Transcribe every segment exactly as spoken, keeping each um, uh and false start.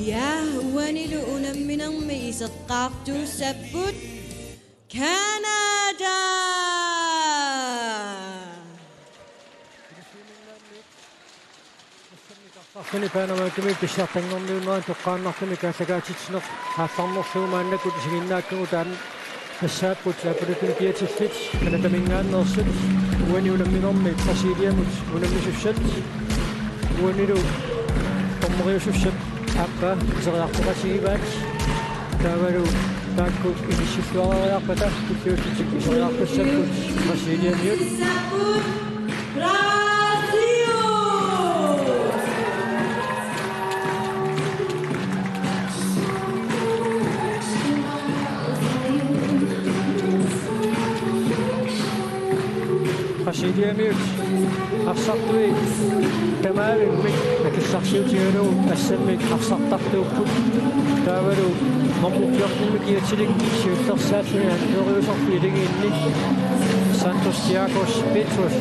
Ja, uanilu unamminermi iseqqaartuussapput Canada! Arfineq-pingajuanni Panamamik pissartanngorniunnerani toqqaannartumik aallakaatitsineq aallarnerlugu maannakkut isiginnaakkagut, taanna tassaapput aappaluttuni kiatillit Canadaminngaanneersut, uani unamminermi Brasiliamut unammisussat, uanilu dommeriusussat aappaa iseriartoqatigivaat. Taavalu taakku inissilluareeriarpata tulliullutik iseriartussapput Brasiliamiut. Brasiliamiut arsartui tamaavimmik akissarsiutigalugu assammik arsartartuupput. Taavalu nummer fjortenimik kiatilik siullersaalluni anføreriusorlu iligiinni Santos Tiagos Petros,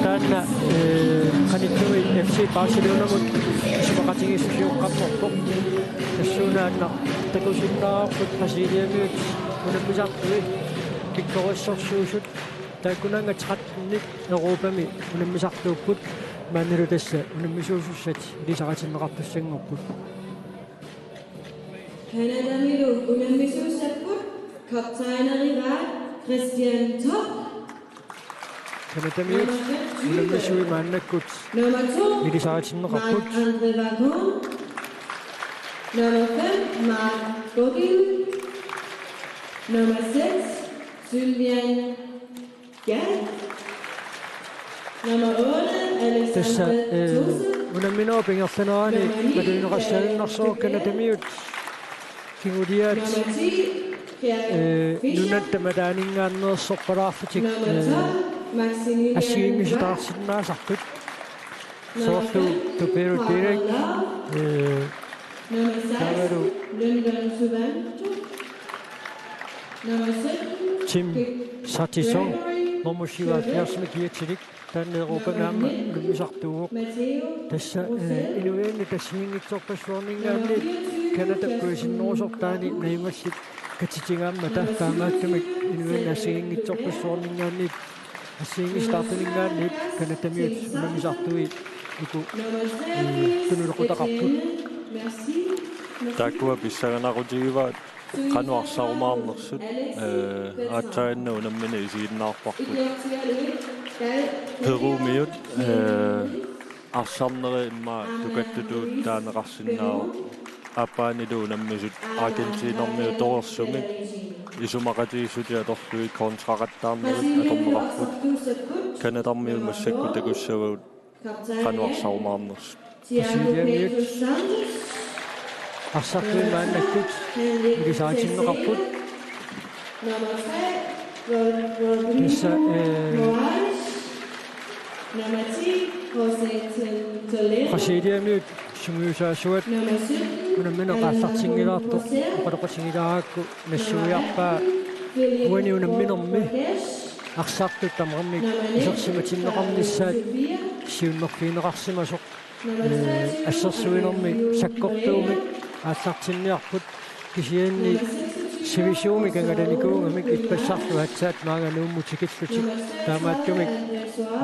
taanna, eh, qanittumi F C Barcelonamut isumaqatigiissusioqqammerpoq. Tassuunaannaq takusinnaavarput Brasiliamiut unammisartui pikkorissorsuusut. Taakkununnga tretten-it Europami unammisartuupput, maannalu tassa unammisuusussat ilisaritinneqartussanngorput. Canadamilu unammisuussapput, kaptajnerivaat Christian Top. Canadamiut unammisui maannakkut ilisaritinneqarput. Nummer to, Marc-André Vagón. Nummer fem, Marc Bogil. Nummer seks, Sylvian Gad. Nummer otte, Alexander Tose. Tassa, eh, unamminerup ingerlanerani matuineqassaaginnarsuaq Canadamiut kinguliaat, nummer ti, Pierre, eh, Fischer. Nunatta mataaninngaanneersorpalaarlutik, nummer tolv, eh, Maximilian, assigiinngisitaarsinnaasartut. Nummer soorlu femten, Tupero Direk, Marlon Lau. Eh, nummer seksten, taavalu Lyndon Suvanto. Nummer sytten, Tim Satisong, Gregory, nummer syvoghalvfjerds-imik kiatilik. Taanna Europami aamma unammisartuuvoq. Tassa, eh, inuiannit assigiinngitsorpassuarninngaanniit Canada kuisinnerusortaani najugallit katitigaammat, taamaattumik inuiannit assigiinngitsorpassuarninngaanniit assigiinngisitaartuninngaanniit Canadamiut unammisartui uku, eh, tunuliaqutaqarput. Taakkua pissanganaqutigivaat qanoq arsarumaarnersut, eh, aatsaannguaq unammineq isiginnaarparput. Perumiut, eh, arsarnerit immaqa tukattutuut taaneqarsinnaavoq. Aappaanilu unammisut Argentinermiut torersumik isumaqatigiissutit atorlugit kontraqattaarnerit atorneqarput. Canadamiut massakkut takussavagut qanoq arsarumaarnersut. Brasiliamiut arsartui maannakkut ilisaritinneqarput. Tassa, eh, Brasiliamiut sungiusaasuat unammineq aallartinngilaartoq oqaloqatigilaarukku nassuiarpaa uani unamminermi arsartut tamarmik isersimatinneqarnissaat siunnerfigineqarsimasoq, eh, assersuinermi sakkortuumik aallartinniarput, kisianni sivisuumik angalanikuugamik ippassarlu aatsaat maanga Nuummut tikillutik. Taamaattumik,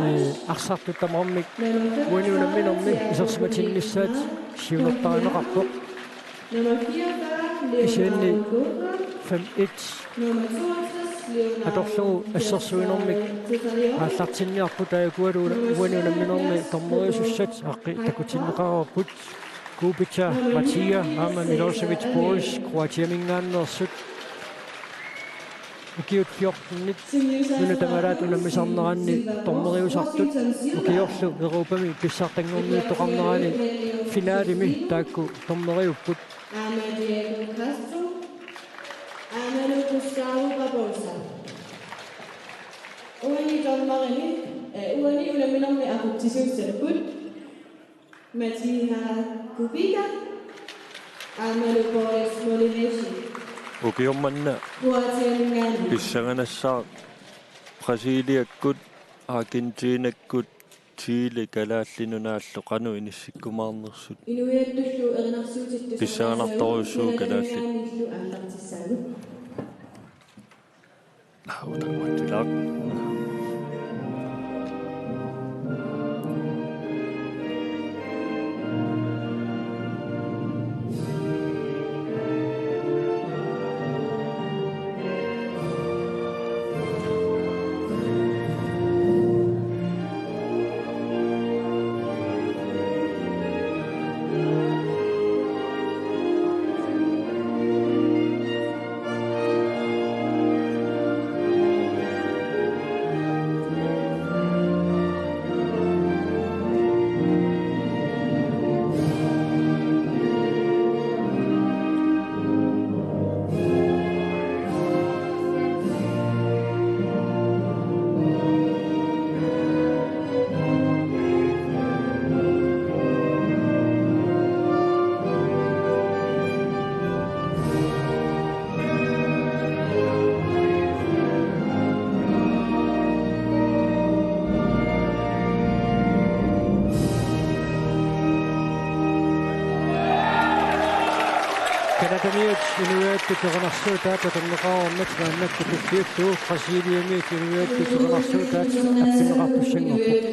eh, arsartut tamarmik uani unamminermi isersimatinnissaat siunertarineqarpoq. Kisianni fem et atorlugu assersuinermik aallartinniarput, taakkua uani unamminermi dommeriusussat aqqi takutinneqareerput. Kubica Matija aamma Milosevic Boris Kroatiaminngaanneersut. Ukiut fjortenit nuna tamalaat unammisarneranni dommeriusartut, ukiorlu Europami pissartanngorniuttoqarnerani finalimi taakku dommeriupput. Aamma Diego Castro, aammalu Gustavo Barbosa. Uani dommerimik, eh, uani unamminermi aqutsisuussapput Matija Kubica aammalu Boris Molinesi. Ukioq manna Kroatiaminngaanniit pissanganassaaq Brasiliakkut, Argentinakkut, Chile Kalaallit Nunaat qanoq inissikkumaarnersut. Inuiattullu erinarsuutit pissanganartorujussuuvoq kalaallit. Utaqqaatilaaq. Canadamiut inuiattut erinarsuutaat atorneqareermat maannakkut tulliullugu Brasiliamiut inuiattut erinarsuutaat appinneqartussanngorput.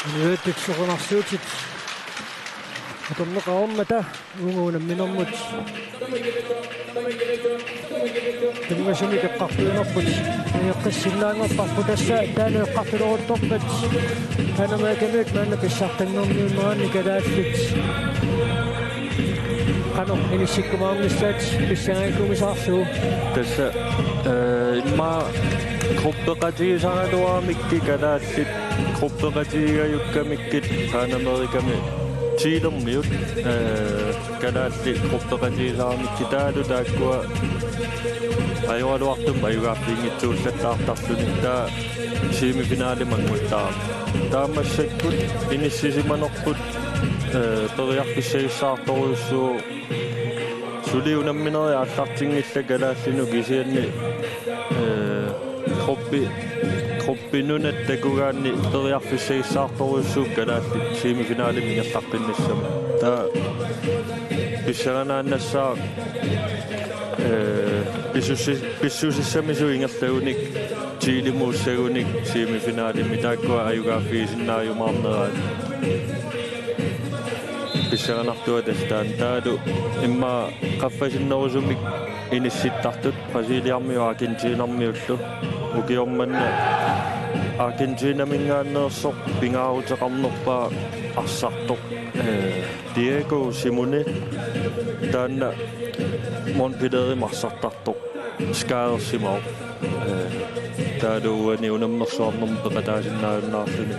Inuiattut erinarsuutit atorneqareermata uunga unamminermut. Tunngasumik eqqartuinerput. Eqqissinnaanngorparput tassa taanna eqqartuleruttorpat. Taanna maakamiut maanna pissartanngorniunneranni kalaallit qanoq inissikkumaarnissaat pissanganikuunngisaarlugu. Tassa, eh, immaqa gruppeqatigisaraluaramikkit kalaallit, gruppeqatigigajukkamikkit Panamericami Chilermiut, eh, kalaallit gruppeqatigisaramikkit taavalu taakkua ajoraluartumik ajugaaffiginngitsuullattaartarluni taava semifinalimi anguttaramik. Taava massakkut inissisimanerput, eh, periarfissagissaartorujussuuvoq. Suli unamminerit aallartinngillat kalaallinut kisianni, eh, gruppi, gruppi nunat takugaanni periarfissagissaartorujussuupput kalaallit semifinalimi ingerlaqqinnissamut. Taava pissanganaannassaaq, eh, pissussi-, pissusissamisut ingerlagunik Chilemuussagunik semifinalimi taakkua ajugaaffigisinnaajumaareeraat. Pissanganartuat tassa taanna taavalu immaqa qaffasinnerusumik inissittartut Brasiliamiut Argentinamiullu. Ukioq manna Argentinaminngaanneersoq pingaaruteqarnerpaaq arsartoq, eh, Diego Simeone taanna Montpellierimi arsartartoq skadersimavoq. Eh, taavalu uani unammersuarnermi peqataasinnaajunnaarluni.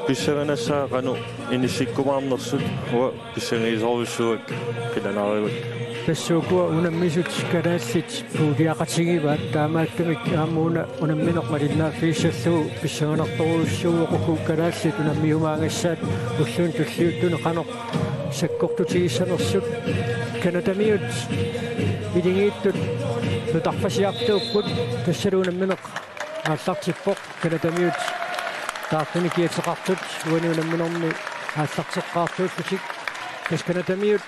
Pissanganassaaq qanoq inissikkumaarnersut uanga pissangagisorujussuuakka, qilanaarivakka. Tassa ukua unammisut kalaallit puuliaqatigivaat, taamaattumik aamma una unammineq malinnaaffigissallugu pissanganartorujussuuvoq uku kalaallit unammiumaagassaat ulluni tulliuttuni qanoq Sakkortutigissanersut Canadamiut Iligiittut nutarfasiartuupput, tassalu unammineq aallartippoq. Canadamiut taartunik kiateqartut uani unamminermi aallarteqqaartuullutik. Tassa Canadamiut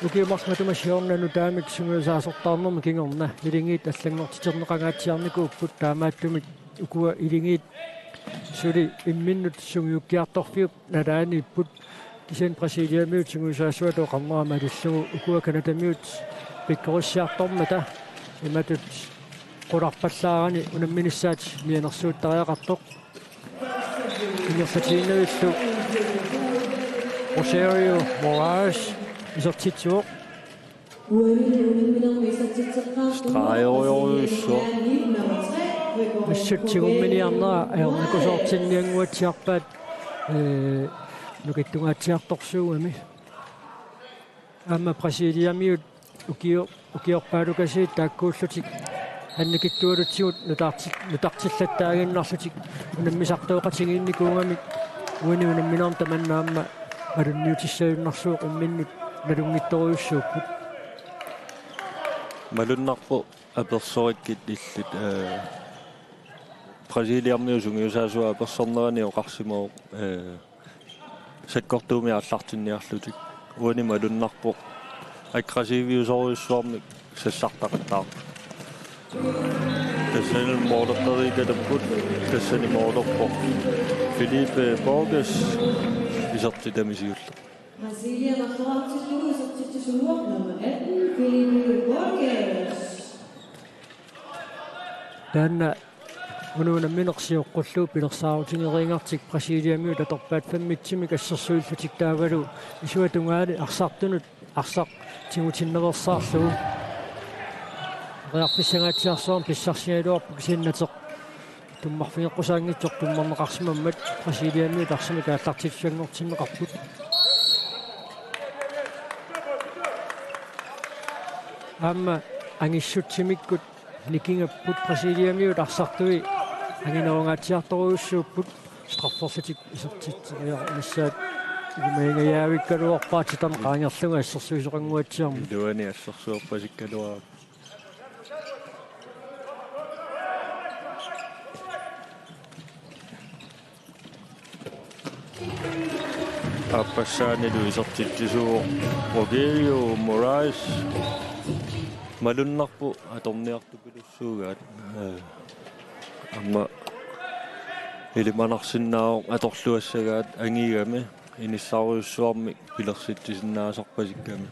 ukiut marluk matuma siorna nutaamik sungiusaasortaarnermi kingorna Iligiit allanngortiterneqangaatsiarnikuupput, taamaattumik ukua Iligiit suli imminnut sungiukkiartorfiup nalaaniipput. Kisianni Brasiliamiut sungiusaasuata oqarnera malillugu ukua Canadamiut pikkorissiartormata imatut qularpallaarani unamminissaat mianersuuttariaqartoq. Ingerlatiinnavillu Rosario Moraes isertitsivoq. Stregerujorujussuaq. Assut tigumminiarnera ajornakusoortinniannguatsiarpaat, ee, nukittungaatsiartorsuugami. Aamma Brasiliamiut ukio-, ukiorpaalukasiit taakkuullutik annikitsualutsigut nutarti-, nutartillattaaginnarlutik unammisartooqatigiinnikuugamik uani unamminermi tamanna aamma malunniutissagunnarsuuq imminnut nalunngitsorujussuupput. Malunnarpoq apersorikkit illit, ee, Brasiliamiut sungiusaasuat apersornerani oqarsimavoq, ee, sakkortuumik aallartinniarlutik. Uani malunnarpoq aggressiviusorujussuarmik sassartaqattaarput. Tassani mooleqqeriikkalupput, tassani moolerpoq Felipe Borges isertitami siulleq. Brasilia marloraartillugu isertitsisuuvoq nummer atten, Felipe Borges. Taanna unamminitsiaq sioqqullugu pilersaarutigereegartik Brasiliamiut atorpaat femmitsimik assersuillutik taavalu isuata tungaani arsartunut arsaq tigutinnaveersaarlugu. Periarfissangaatsiarsuarmik pissarsigaluarpoq kisianni ateq tummarfigeqqusaanngitsoq tummarneqarsimammat Brasiliamiut arsamik aallartitsianngortinneqarput. Aamma angissutsimikkut nikingapput Brasiliamiut arsartui anginerungaatsiartorujussuupput. Strafferlutik isertitseriarnissaat ilimagingajavikkaluarpaat taanna qaangerlugu assersuisoqannguatsiarmat. Iluani assersuerpasikkaluarput. Aappassaanilu isertitsisuuvoq Rogelio Moraes. Malunnarpoq atorniartupilussuugaat. Ee, aamma ilimanarsinnaavoq atorluassagaat angigami inissarujussuarmik pilersitsisinnaasarpasikkami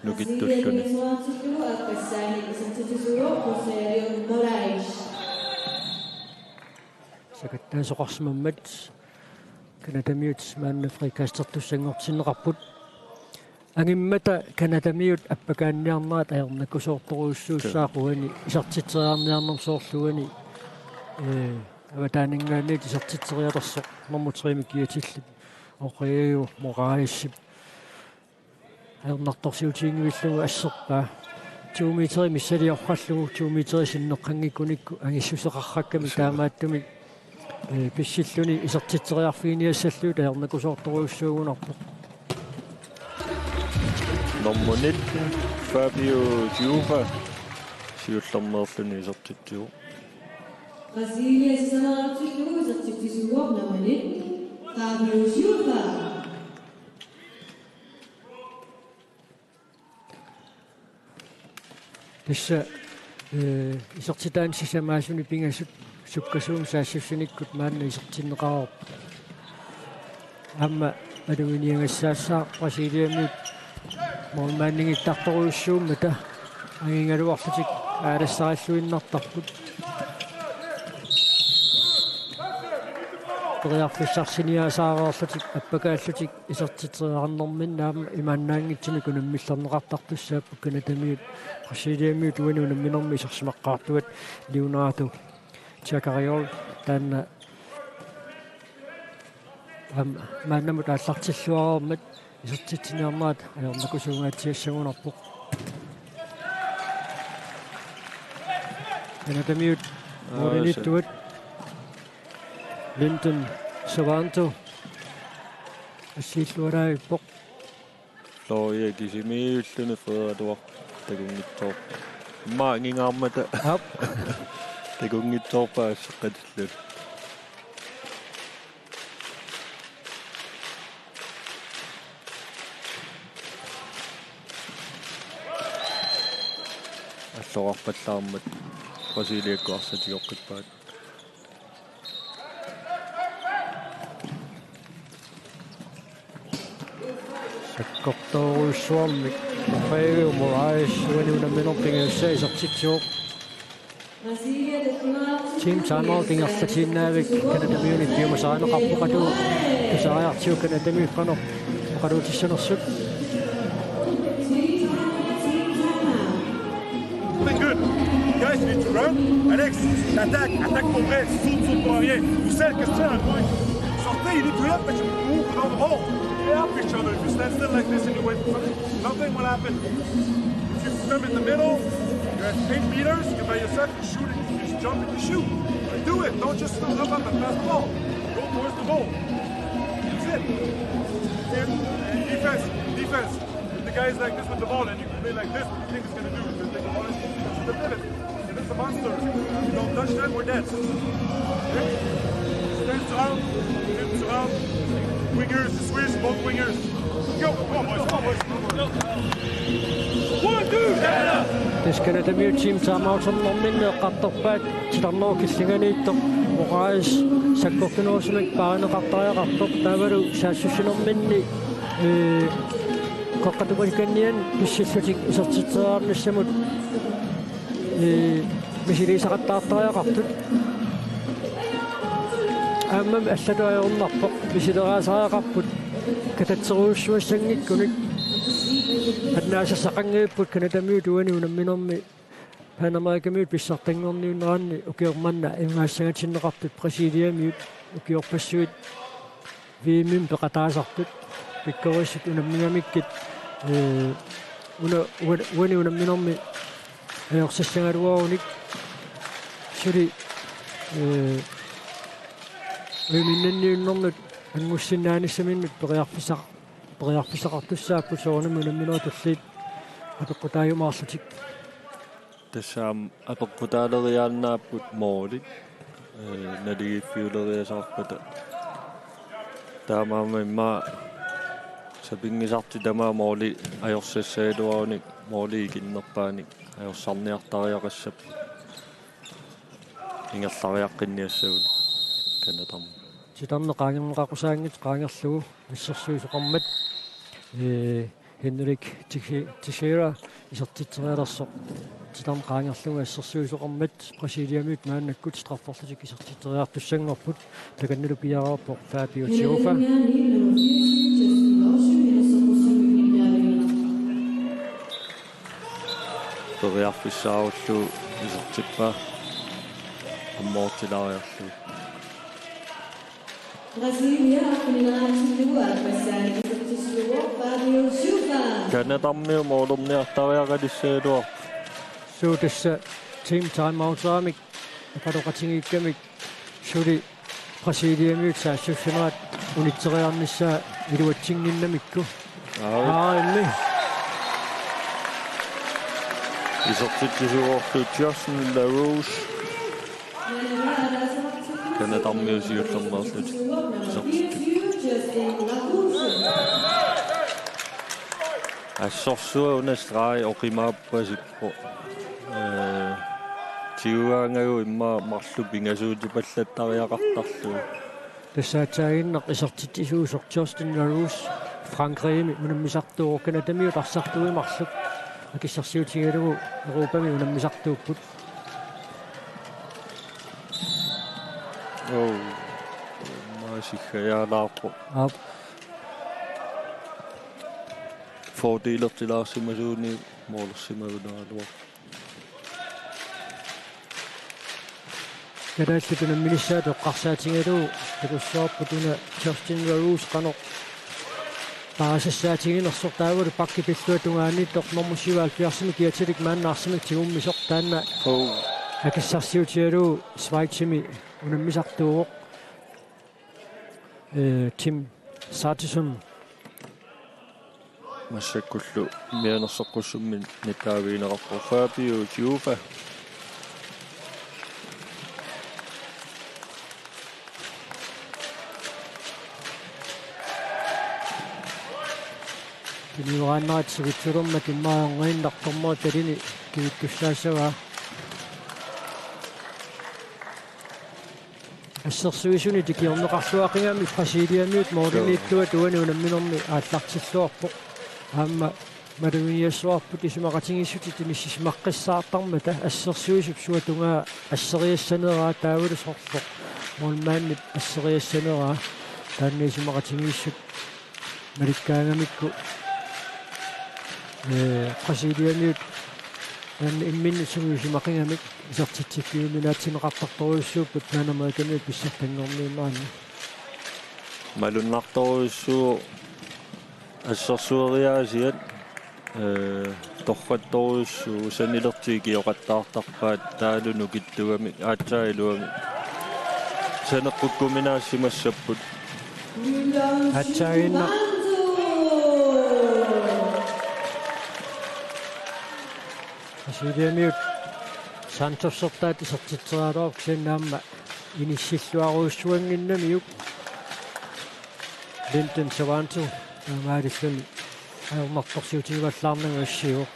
nukittulluni. Sakattaasoqarsimammat Canadamiut maanna frikastertussanngortinneqarput. Angimmata Canadamiut appakaanniarnerat ajornakusoortorujussuussaaq uani isertitseriarniarnermi soorlu uani, ee, avataaninngaanniit isertitserialersoq nummer tre-mik kiatillit Rogelio Moraesip ajornartorsiutiginngivillugu asserpaa. To meteri missiliorallugu, to meteri sinneqqanngikkunikku angissuseqarrakkami taamaattumik, ee, pissilluni isertitseriarfiginiassallugit ajornakusoortorujussuugunarpoq. Nummer nitten, Fabio Giuffa, siullermeerluni isertitsivoq. Brasilia sisamarartillugu isertitsisuuvoq nummer nitten, Fabio Giuffa. Tassa, ee, isertitaani sisamaasuni pingasut sukkasuumik saassussinikkut maanna isertinneqareerput. Aamma maluginiagassaassaaq Brasiliamiut målmandinnittartorujussuummata angigaluarlutik aalassarilluinnartarput. Periarfissarsiniaasaareerlutik appakaallutik isertitseriarnerminni aamma imaannaanngitsumik unammillerneqartartussaapput Canadamiut Brasiliamiut uani unamminermi isersimaqqaartuat Leonardo Chacarriol taanna aamma maannamut aallartilluareermat isertitsiniarnerat ajornakusuungaatsiassagunarpoq. Canadamiut Aa, målimiittuat Lyndon Savanto assiillualaavippoq. Florian kisimiilluni Frederik takunngitsoorpaa. Immaqa angingaarmata. Aap. Takunngitsoorpaa asseqqatilluni. Alloqarpallaarmat Brasiliakkut arsaq tigoqqippaat. Sakkortoorujussuarmik Rafael Moraes uani unamminermi pingajussaa isertitsivoq. Team timeout ingerlatiinnavik Canadamiunit piumasarineqarpoq, atuup tusariartigu Canadamiut qanoq oqaluutissanersut. Good. Guys, you need to run. Alex, attaque, attaque pour vrai, saute, saute pour arrière. Vous savez que c'est un point. Sortez, you need to help, but you move without the ball. You help each other. If you stand still like this and you wait for something, nothing will happen. If you come in the middle, you're at eight meters, you're by yourself, you shoot it, you just jump and you shoot. But do it. Don't just stand up and pass the ball. Go towards the goal. That's it. And defense, defense. If the guy is like this with the ball and you play like this, what do you think he's gonna do? He's gonna take the ball and shoot the pivot. If it's a monster, you don't touch them, we're dead. Okay? Stand around, stand around. Wingers, switch, both wingers. Go, come on, boys, come on, boys. One, two, stand up. Tassa Canadamiut team timeout-ernerminni eqqartorpaat, titarnerup killinganiittoq Moraes sakkortunerusumik paarineqartariaqartoq, taavalu saassussinerminni, ee, qeqqata panikanniani pissillutik isertitseriarnissamut, ee, misiliisaqattaartariaqartut. Aammami allatut ajornarpoq, misileraasariaqarput katatserujussuassanngikkunik. Annaassassaqanngivipput Canadamiut uani unamminermi Panamerikamiut pissartanngorniunneranni ukioq manna imaassagatinneqartut Brasiliamiut ukiorpassuit V M-imi peqataasartut, pikkorissut unammigamikkit, ee, una-, uan-, uani unamminermi ajorsassagaluarunik suli, ee, uiminnanniunnernut anngussinnaanissamut periarfissaq-, periarfissaqartussaapput soorunami unamminerit tulliit apeqqutaajumaarlutik. Tassa aamma apeqqutaaleriaannaapput moolit, ee, naligiiffiuleriasaarpata. Taamaammat immaqa sapinngisartik tamaat mooli ajorsassagaluarunik mooli ikinnerpaanik ajorsarniartariaqassapput. Ingerlariaqqinniassagunik Canadami. Titarneq qaangerneqaqusaanngitsoq qaangerlugu assersuisoqarmat, ee, Henrik Teixe-, Teixeira isertitserialersoq titarneq qaangerlugu assersuisoqarmat Brasiliamiut maannakkut strafferlutik isertitseriartussanngorput, takannalu piareerpoq Fabio Tiofa. Periarfissaarullugu isertippaa ammoortilaariarlugu. Brasilia arfiningaatsillugu aappassaani isertissuuvoq Fabio Tiofa. Canadamiut moolerniartariaqalissagaluarput. Suu, tassa team timeout-eramik oqaloqatigiikkamik suli Brasiliamiut saassussinerat unitseriarnissaa iluatsinnginnamikku. Aap. Aammi. Isertitsisuuvorlu Justin Larose. Canadamiut siullermeerlutik isertitsut. Assorsuaq una streg oqimaappasippoq. Ee, tigugaangagu immaqa marluk pingasuutipallattariaqartarlugu. Tassa aatsaaginnaq isertitsisuusoq Justin Larose, Frankrigimi unammisartuuvoq, Canadamiut arsartuui marluk akissarsiutigalugu Europami unammisartuupput. Oo, maasikkajalaarpoq. Aap. Fordelertilaarsimasuunik moolersimagaluarpoq. Kalaallit unamminissaat eqqarsaatigalugu takussavarput una Justin Larose qanoq paasissaatiginersoq, taavalu pakki pilluatungaaniittoq nummer syvoghalvfjerds kiatilik maanna arsamik tigummisoq taanna. Oo. Akissarsiutigalugu Schweizimi unammisartuuvoq. Ee, Tim Sartison. Massakkullu mianersoqqussummik nittaavigineqarpoq Fabio Giuffa. Tuniugaannaat sivitsulermat immaqa ajornannginnertarmat talini kivittussaassavaa. Assersuisuni tikiorneqarluaqigami Brasiliamiut målimiittuat uani unamminermi aallartilluarpoq. Aamma maluginiassuarput isumaqatigiissutit inissisimaqqissaartarmata assersuisup suatungaa asseriassaneraa taavalu sorleq målmandip asseriassaneraa taanna isumaqatigiissut malikkaangamikku, ee, Brasiliamiut taanna imminnut sungiusimaqigamik isertitsiffiuminaatsinneqartartorujussuupput Panamerikamiut pissartanngorniunneranni. Malunnartorujussuuvoq assersueriaasiat, ee, torrattorujussuuvoq sanilertik ikioqattaartarpaat taavalu nukittugamik aatsaat iluamik saneqqukkuminaassimassapput. Aatsaannguaq. Brasiliamiut Santosertaat isertitseriaraluarput kisianni aamma inissilluarujussuannginnamiuk. Lyndon Savanto taamaalilluni ajornartorsiutigivallaarnagu assigivoq.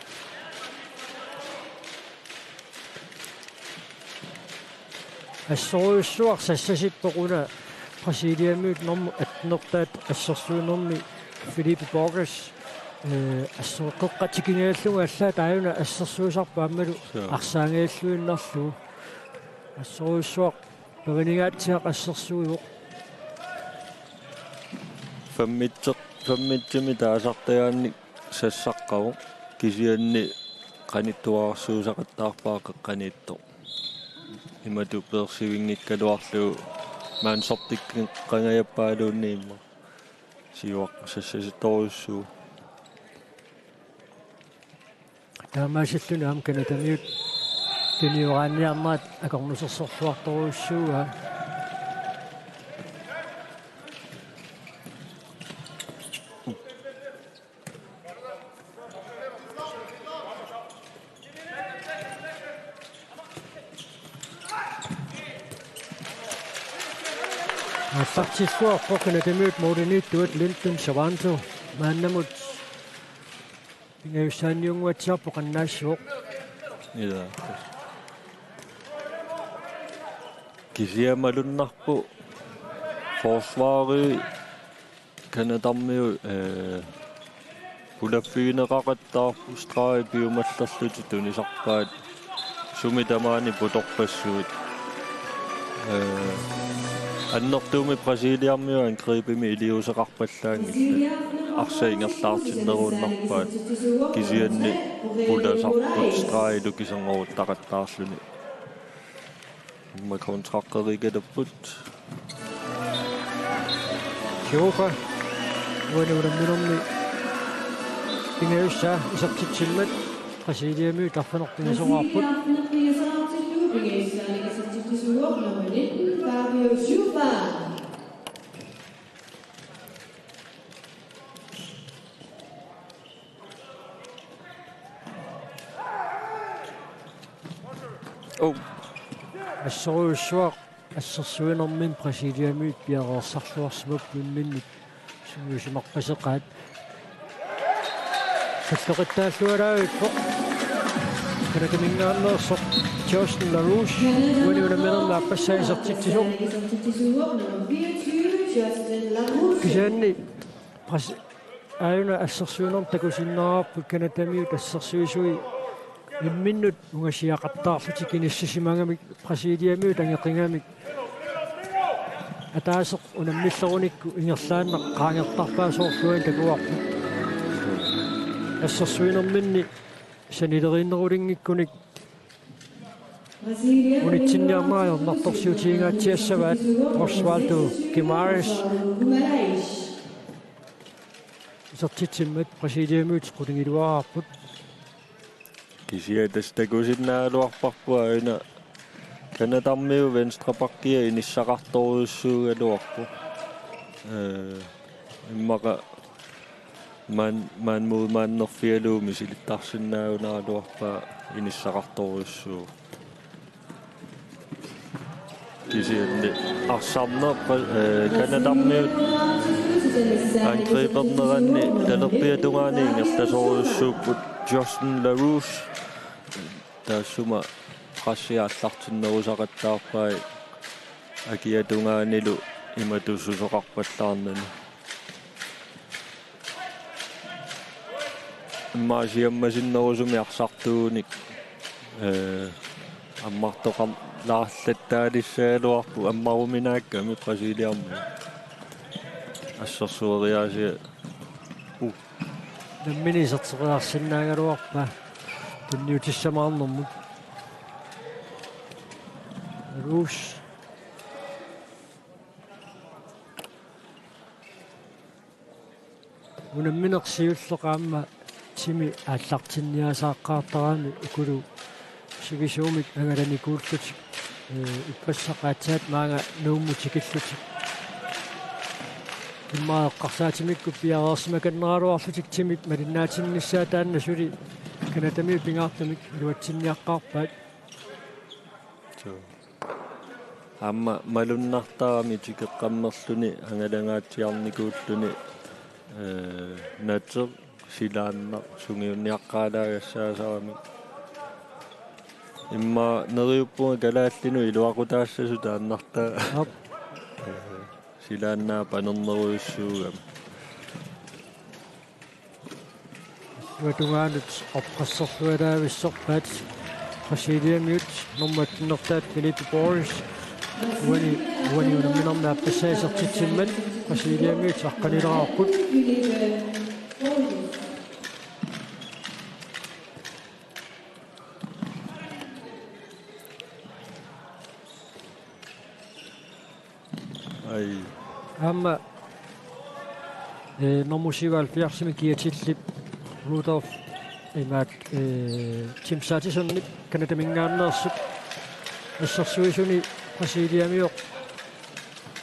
Assorujussuaq sassasippoq una Brasiliamiut normu attenertaat assersuinermi Felipe Borges, ee, assoqeqqatikingajallugu allaat aajuna assersuisarpoq aammalu Joo. Arsaangajalluinnarlugu. Assorujussuaq peqiningaatsiaq assersuivoq. Femmitseq, femmitsemik taasartagaanni sassaqqavoq kisianni qanittuararsuusaqattaarpaa qeqqaniittoq. Imatut peersivinngikkaluarlugu maansortikkeqqangajappaaluunniit immaqa. Siuaqqat sassasittorujussuuvoq. Taamaasilluni aamma Canadamiut tuniugaanniarnerat akornusersorluartorujussuuaa. Aallartilluarpoq Canadamiut målimiittuat Lyndon Savanto maannamut pingajussaaniunnguatsiarpoq qannaassivoq. Ila. Kisianni malunnarpoq forsvari Canadamiut, ee, pulaffigineqaqattaarput stregi piumallerlutik tunisarpaat sumi tamaani putorpassuit. Ee, annertuumik Brasiliamiut angribimik iliuuseqarpallaanngillat. Arsaq ingerlaartinnerunnarpaat kisianni pulasarput stregi lukiserneruttaqattaarluni. Immaqa kontraqqeriikkaluarput. Giuffa uani unamminermi pingajussaa isertitsimmat Brasiliamiut arfineq-pingasoqarput. Oh. Assorujussuaq assersuinermini Brasiliamiut piareersarluarsimapput imminnut sungiusimaqqaseqaat. Salloqittaallualaavippoq. Canadaminngaanneersoq Justin LaRouche uani unamminermi aappassaa isertitsisoq. Kisianni Bras-, aajuna assersuinermut takusinnaavarput Canadamiut assersuisui imminnut ungasiaqattaarlutik inissisimagamik Brasiliamiut angeqigamik. Ataaseq unammillerunikku ingerlaannaq qaangertarpaa soorlu uani takuarput. Assersuinerminni sanileriinnerulinngikkunik unitsinniarneq ajornartorsiutigingaatsiassavaat Osvaldo Guimarães. Isertitsimmat Brasiliamiut qulingiluaarput. Kisianni tassa takusinnaagaluarparput aajuna Canadamiut venstrebackia inissaqartorujussuugaluarpoq. Ee, immaqa man, man mod man-nerfialugu misilittarsinnaagunaraluarpaa inissaqartorujussuuvoq. Kisianni arsarneq, eh, Canadamiut angriberneranni talerpiata tungaani ingerlasorujussuupput. Justin LaRouche taassuma pressi aallartinnerusaqattaarpai akiata tungaanilu imatut susoqarpallaarnani. Immaqa siammasinnerusumik arsartuunik, eh, ammartoqarlaarlattaalissagaluarpoq ammaruminaakkami Brasiliami. Assersueriaasia. Uh. Nammineq iserteqqaarsinnaagaluarpaa tunniutissamaarnermut. LaRouche. Unammineq siulleq aamma timi aallartinniarsaaqqaartarami ukulu sivisuumik angalanikuullutik, eh, ippassaq aatsaat maanga Nuummut tikillutik. Immaqa eqqarsaatimikkut piareersimakanneraluarlutik timip malinnaatinnissaa taanna suli Canadamiut pingaartumik iluatsinniaqqaarpaat. Suu. Aamma malunnartarami tikeqqammerluni angalangaatsiarnikuulluni, eh, nateq silaannaq sungiunniaqqaalaagassaasarami. Immaqa neriuppunga kalaallinut iluaqutaassasut taannartaa. Aap. Eh, silaannaap panernerujussuugami. Uanga tungaanut oppresserlualaavissorpaat Brasiliamiut nummer attennertaat Filipe Borges. Uani, uani unamminermi aappassaa isertitsimmat Brasiliamiut aqqanileqarput. Ai. Aamma, eh, nummer syvoghalvfjerdsimi kiatillip Rudolf imaat, eh, Tim Satisonip Canadaminngaanneersoq. Assersuisuni Brasiliamioq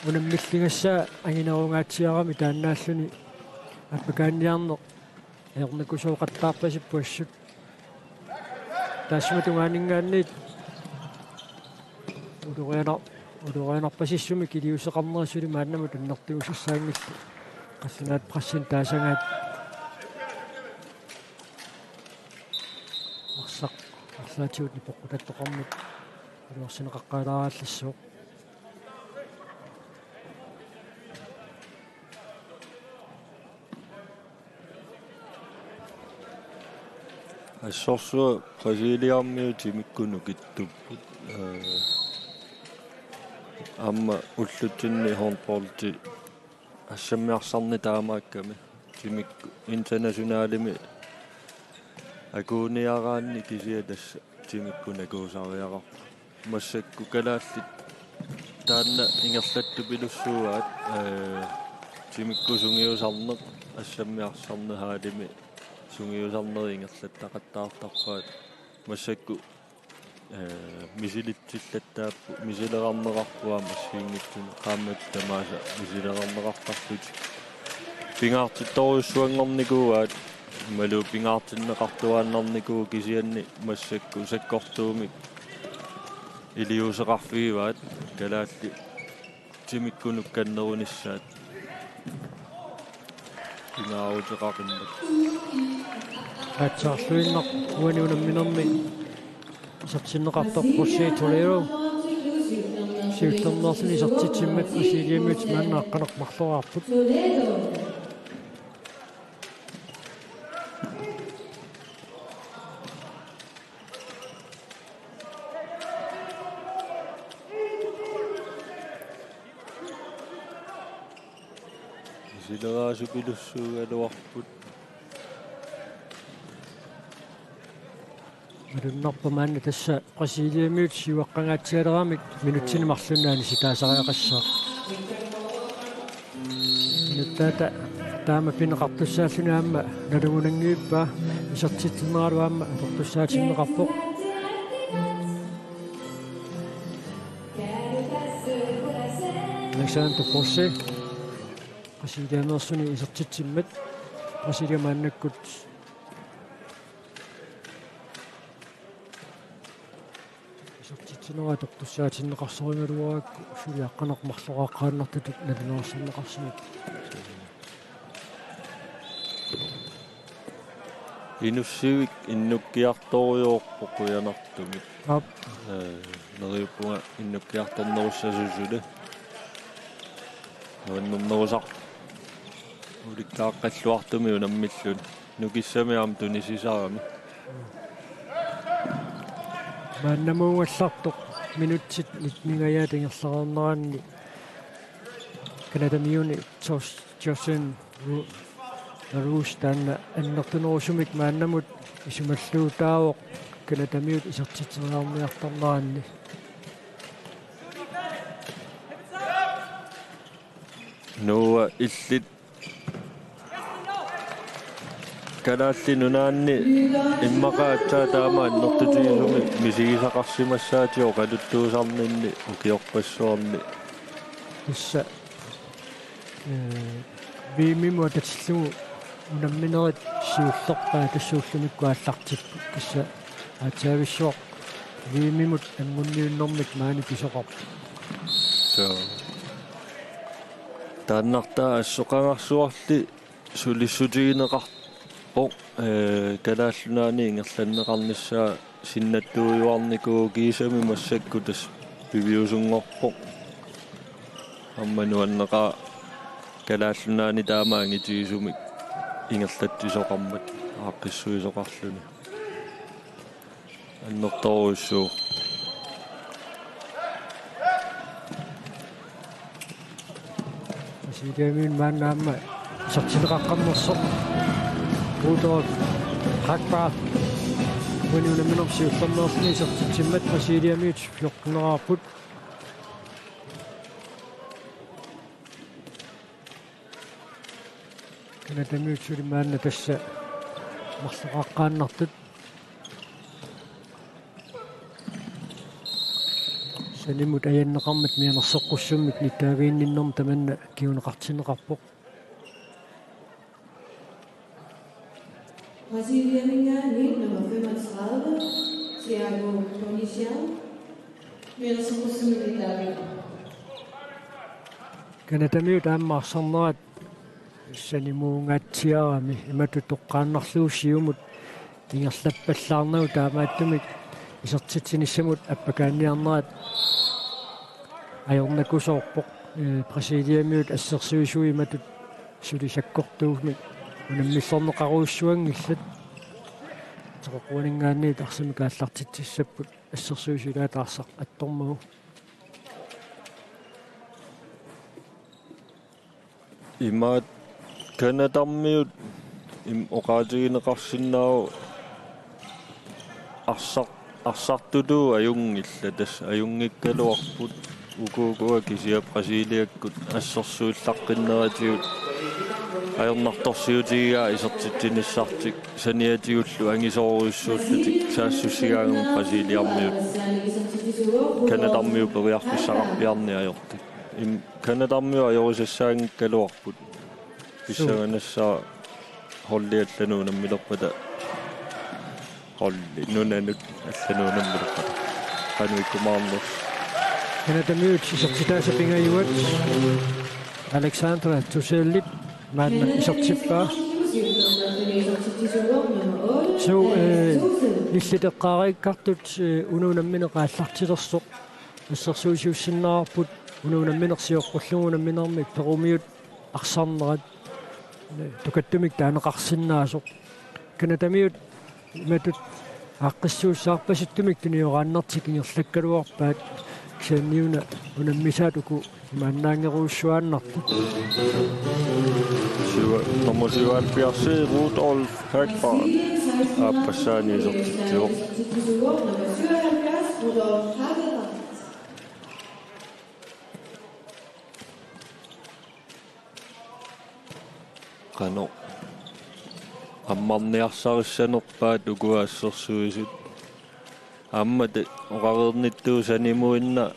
unammilligassaa anginerungaatsiarami taannaalluni appakaanniarneq ajornakusooqattaarpasipput assut. Taassuma tungaaninngaanniit uloriana-, ulorianarpasissumik iliuuseqarnerat suli maannamut annertuusassaanngillat. Qallunaat pressini taasagaat. Arsaq, arsaatigut nipoqqutattoqarmat iluarsineqaqqaalaarallassuuq. Assorsuaq Brasiliamiut timikkut nukittupput. Eh, aamma ullutsinni håndboldi assammiarsarneq taamaakkami. Timikkut internationalimi akuuniaraanni kisianni tassa timikkut nakuusariaqarput. Massakkut kalaallit taanna ingerlattupilussuugaat, eh, timikkut sungiusarneq, assammiarsarneq hallimi sungiusarneq ingerlattaqattaartarpaat. Massakkut, eh, misilitsillattaapput, misilerarneqarput aamma assigiinngitsunik qaammatit tamaasa misilerarneqartarlutik. Pingaartittorujussuanngornikuuaat, imaluunniit pingaartinneqartuaannarnikuuvoq kisianni massakkut sakkortuumik iliuuseqarfigivaat kalaallit timikkut nukkannerunissaat. Pingaaruteqaqimmat. Aatsaarluinnaq uani unamminermi isertinneqartoq José Toledo. Siullermeerluni isertitsimmat Brasiliamiut maanna aqqaneq-marloraarput. Isileraasupilussuugaluarput. Malunnarpoq maanna tassa Brasiliamiut siuaqqangaatsialeramik minutsini marlunni anissitaasariaqassaaq. Inuttaata taama pineqartussaalluni aamma nalugunanngivippaa, isertitsineralu aamma atortussaatinneqarpoq. Alexander José. Brasiliameersuni isertitsimmat. Brasilia maannakkut isertitsinera atortussaatinneqarsorigaluarakku suli aqqaneq-marloqaqqaannartutut nalunaarsorneqarsimavoq. Inussivik innukkiartorujoorpoq qujanartumik. Aap. Ee, neriuppunga innukkiartornerussasoq suli. Nuannernerusarpoq. Ulikkaaqqalluartumik unammilluni. Nukissami aamma tunisisarami. Maannamuugallartoq minutsit nittenit ingerlareerneranni Canadamiuni Jos-, Jocelyn Ru-, Rose taanna annertunerusumik maannamut isumalluutaavoq Canadamiut isertitseriarniartarneranni. Noah, illit Kalaallit Nunaanni immaqa aatsaat taama annertutigisumik misigisaqarsimassaatigut oqaluttuusarninni ukiorpassuarni. Tassa, ee, V M-imut atatillugu unamminerit siullerpaat tassa ullumikkut aallartipput, tassa aatsaavissuaq V M-imut anngunniunnermik maani pisoqarpoq. Suu. Taannartaa assoqangarsuarli sulissutigineqarpoq, ee, Kalaallit Nunaanni ingerlanneqarnissaa sinnattuujuarnikuuvoq, kiisami massakkut tassa piviusunngorpoq. Aamma nuanneqaaq Kalaallit Nunaanni taama angitigisumik ingerlatsisoqarmat aaqqissuisoqarluni. Annertoorujussuuvoq. Brasiliamiut maanna aamma isertitseqaqqammersoq. Rudolf Hackbarth. Uani unamminermi siullermeerluni isertitsimmat Brasiliamiut fjorteneraarput. Canadamiut suli maanna tassa marloqaqqaannartut. Sanimut ajanneqarmat mianersoqqussummik nittaaviginninnermut tamanna kinguneqartinneqarpoq. Brasiliaminngaanniit nummer femogtredive, Thiago Paulista. Canadamiut aamma arsarnerat sanimuungaatsiarami imatut toqqaannarlugu siumut ingerlappallaarnagu taamaattumik isertitsinissamut appakaanniarnerat ajornakusoorpoq. Ee, Brasiliamiut assersuisui imatut suli sakkortuumik unammillorneqarujussuanngillat. Toqoqquaninngaanniit arsamik aallartitsissapput assersuisui ilaata arsaq attormagu. Imaat Canadamiut im-, oqaatigineqarsinnaavoq arsaq-, arsartutut ajunngillat, tassa ajunngikkaluarput. Uku ukua kisiat Brasiliakkut assersuullaqqinneratigut ajornartorsiutigigaa isertitsinissartik saniatigullu angisoorujussuullutik saassussigaangamik Brasiliamiut Canadamiut periarfissaqarpiarneq ajortut. Im-, Canadamiut ajorisassaanngikkaluarput. Pissanganassaaq holdi allanut unammilerpata. Holdi nunanut allanut unammilerpata. Qanoq ikkumaarnersoq. Canadamiut isertitaasa pingajuat Alexandra Tuselip maanna isertippaa. Suu, ee, nillit eqqaariikkartut, ee, una unammineq aallartilersoq. Assersuusiussinnaavarput una unammineq sioqqullugu unamminermi perumiut arsarnerat, ee, tukattumik taaneqarsinnaasoq. Canadamiut imatut aaqqissuussaarpasittumik tunioraannartik ingerlakkaluarpaat, kisianni una unammisaat uku imaannaanngerujussuaannartut. Syv-, nummer syvoghalvfjerds, Rudolf Hackbarth, aappassaani isertitsivoq. Qanoq ammarniarsarissanerpaat ukua assersuisut. Aamma te-, oqareernittut sanimuinnaq.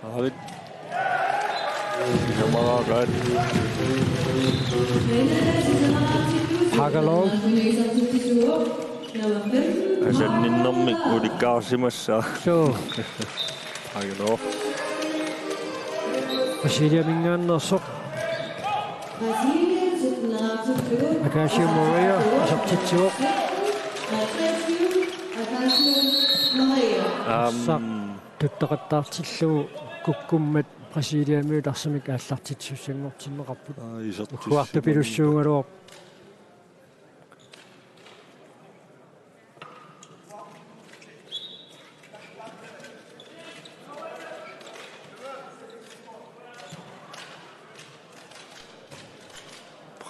Aavit. Sisamaraqaat. Agalov. Asanninnermik ulikkaarsimassaaq. Suu. Agalov. Brasiliaminngaanneersoq. Acacio Moreira isertitsivoq. Aam. Assaq tuttoqattaartillugu kukkummat Brasiliamiut arsamik aallartittussanngortinneqarput. Aa, isertittussanngortinneqarput. Uguartupilussuugaluarpoq.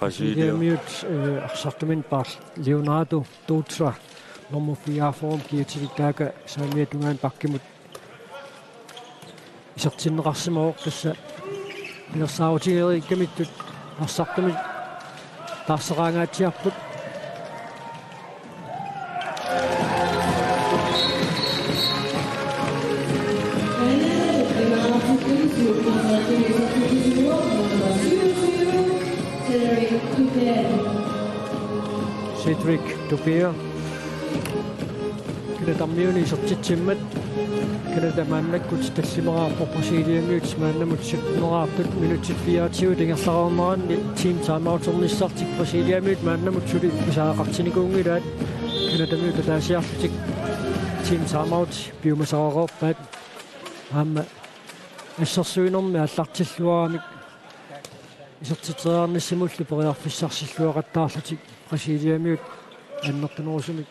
Brasilia. Brasiliamiut, øh, arsartuminnik paarl-, Leonardo Dutra, nummer fireogfyrre, kiatilik taakku saamiata tungaanut bakkimut isertinneqarsimavoq, tassa pilersaarutigereerikkamittut arsartumik taarseraangaatsiarput. Cedric Tupier. Canadarmiuni isertitsimmat. Canada maannakkut tallimaraarpoq Brasiliamiut maannamut sytteneraartut, minutsit fireogtyve ingerlareerneranni team timeouternissartik Brasiliamiut maannamut suli pisariaqartinikuunngilaat. Canadamiut ataasiarlutik team timeout piumasaqareerpaat. Aamma assersuinermi aallartilluaramik isertitseriarnissamullu periarfissarsilluaqattaarlutik Brasiliamiut annertunerusumik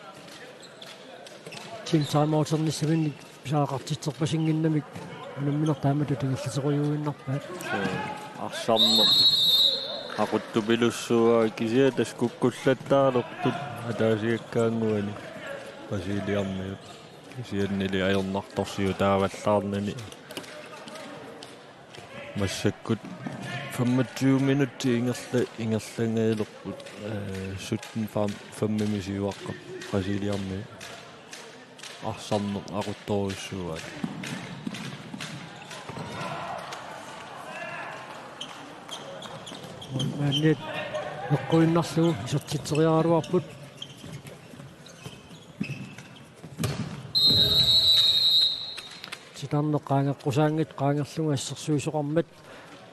team timeouternissaminnik pisariaqartitserpasinnginnamik unammineq taamatut ingerlaterujuinnarpaat. Arsarneq aquttupilussuuaa, kisianni tassa kukkullattaalerput ataasiakkaannguani Brasiliamiut. Kisiannili ajornartorsiutaavallaarnani. Massakkut femogtyve minutsit ingerla-, ingerlanngajalerput, øh, sytten fem, femimi siuaqqat Brasiliamiut. Arsarneq aquttorujussuuaat. Maanniit eqquinnarlugu isertitseriaraluarput. Titarneq qaangeqqusaanngitsoq qaangerlugu assersuisoqarmat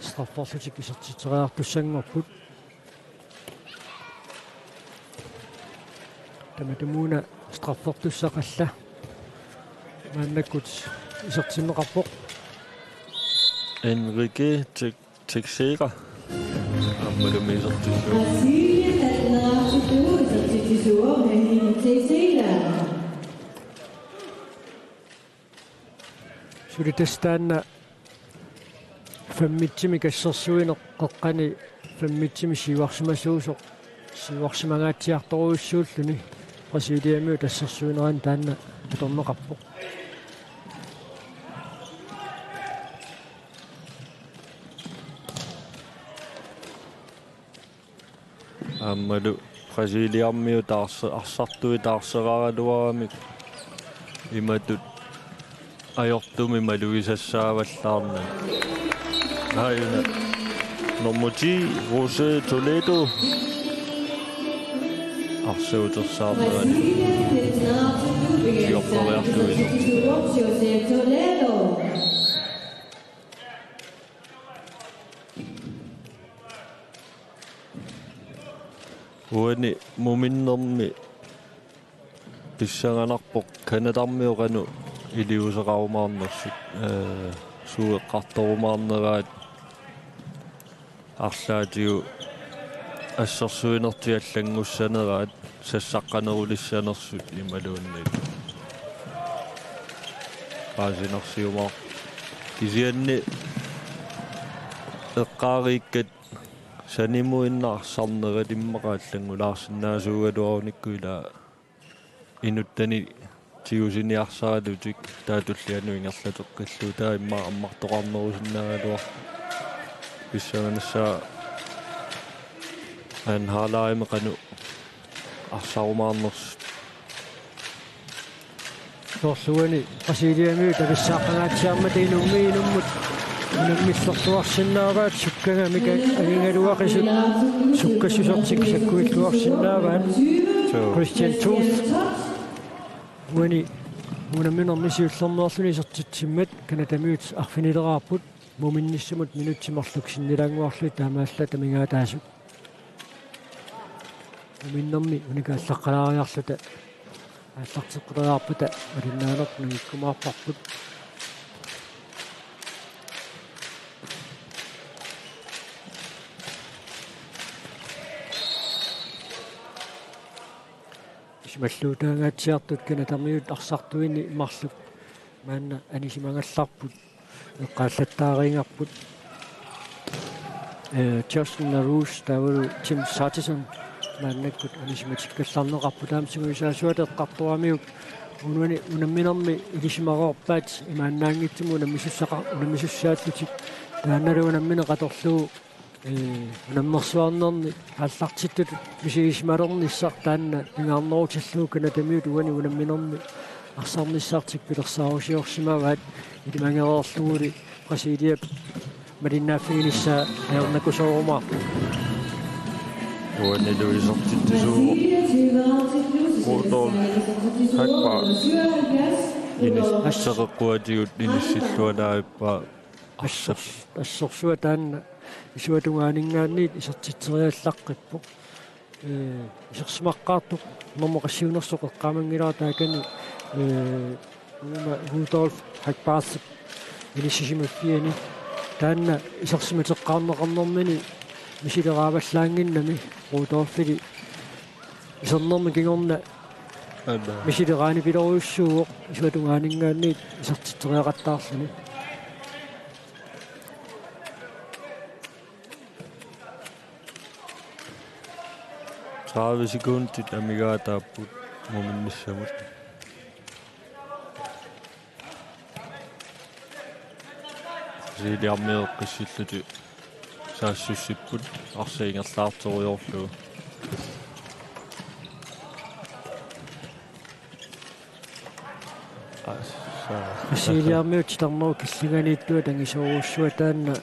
strafferlutik isertitseriartussanngorput. Tamatumuuna straffertussaq alla maannakkut isertinneqarpoq. Enrique Te-, Teixeira. Aammalumi isertittuuvoq. Suli tassa taanna femmitsimik assersuineq qeqqani femmitsimik siuarsimasuusoq siuarsimangaatsiartorujussuulluni Brasiliamiut assersuinerani taanna atorneqarpoq. Aammalu Brasiliamiut taarse-, arsartui taarseraaraluaramik imatut ajortumik malugisassaavallaarnani. Aajuna. Nummer ti, José Toledo. Arsaattorsaarnerani. Siorpariartuisoq. Uani muminnermi pissanganarpoq Canadarmiut qanoq iliuuseqarumaarnersut, ee, suut eqqartorumaarneraat arlaatigut assersuinertik allanngussaneraat sassarnerulissanersut imaluunniit paasinarsiumaarput. Kisianni eqqaariikkat sanimuinnaq arsarnerat immaqa allanngulaarsinnaasuugaluarunikku ilaa inuttani tigusiniarsaralutik taava tullianut ingerlateqqillugu taava immaqa ammartoqarnerusinnaagaluarpoq. Pissanganassaaq anden halvlegimi qanoq arsarumaarnersut. Soorlu uani Brasiliamiut avissaaqqangaatsiarmata inummiit inummut Unammillerluarsinnaavaat sukkagamik agigaluaqisut sukkassusertik sakkuilluarsinnaavaat. Suu. Christian Tooth. Uani unamminermi siullermeerluni isertitsimmat Canadamiut arfinileraarput. Muminnissamut minutsit marluk sinnilaannguarlugit taamaallaat amigaataasut. Muminnermi unikaallaqqalaariarluta aallarteqqileriarpata malinnaanerput nangikkumaarparput. Isumalluutaangaatsiartut Canadamiut arsartuini marluk maanna anisimagallarput. Eqqaallattaariigarput. Eh, Justin LaRouche taavalu Tim Satterson maannakkut anisimatikkallarneqarput. Taama sungiusaasuata eqqartoramiuk uani unamminermi ilisimareerpaat imaannaanngitsumik unammisussaaqa-, unammisussaallutik. Taannalu unammineq atorlugu, eh, unammersuarnerni aallartittutut misigisimalereernissaq taanna pingaarnerutillugu Canadamiut uani unamminermi arsarnissartik pilersaarusiorsimavaat ilimagereerluguli Brasiliap malinnaaffiginissaa ajornakusoorumaarpoq. Uanilu isertitsisuuvoq Rudolf Hackbarth. Inis-, seqeqquatigut inissillualaarippaa. Assor-, assorsuaq taanna isuata tungaaninngaanniit isertitseriallaqqippoq. Eh, isersimaqqaartoq normu qassiunersoq eqqaamanngilara taakani, eh, uuma Rudolf Hackbarthip inissisimaffiani. Taanna isersimateqqaarneqarnermini misileraavallaannginnami Rudolfili isernermi kingorna Aana. Misileraanipilorujussuuvoq isuata tungaaninngaanniit isertitseriaqattaarluni. Tredive sekundit amigaataapput muminnissamut. Brasiliamiut qissillutik saassussipput arsaq ingerlaartorujoorlugu. Assa. Brasiliamiut titarnerup killinganiittuata angisoorujussuaq taanna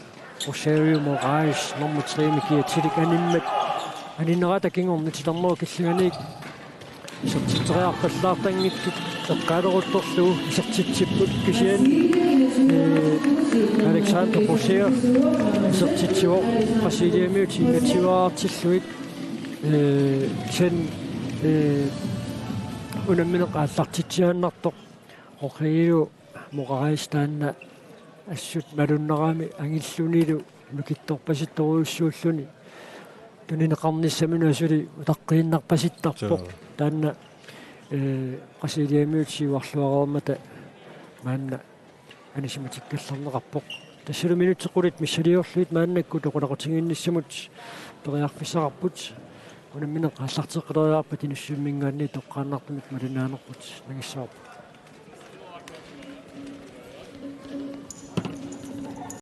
Rosario Moraes nummer tre-mi kiatilik animmat. Aninnerata kingorna titarnerup killinganiit isertitseriarpallaartanngitsut eqqaaleruttorlugu isertitsipput kisianni, eh, Alexander Boucher isertitsivoq Brasiliamiut enogtyveartillugit, eh, kisianni, eh, unammineq aallartitsiaannartoq Rogelio Moraes taanna assut malunnarami angillunilu nukittorpasittorujussuulluni tunineqarnissaminut asuli utaqqiinnarpasittarpoq. Suu. Taanna, eh, Brasiliamiut siuarluareermata maanna anisimatikkallarneqarpoq. Tassalu minutsit qulit missiliorlugit maannakkut oqaloqatigiinnissamut periarfissaqarput. Unammineq aallarteqqileriarpat Inussivimminngaanniit toqqaannartumik malinnaanerput nangissavarput.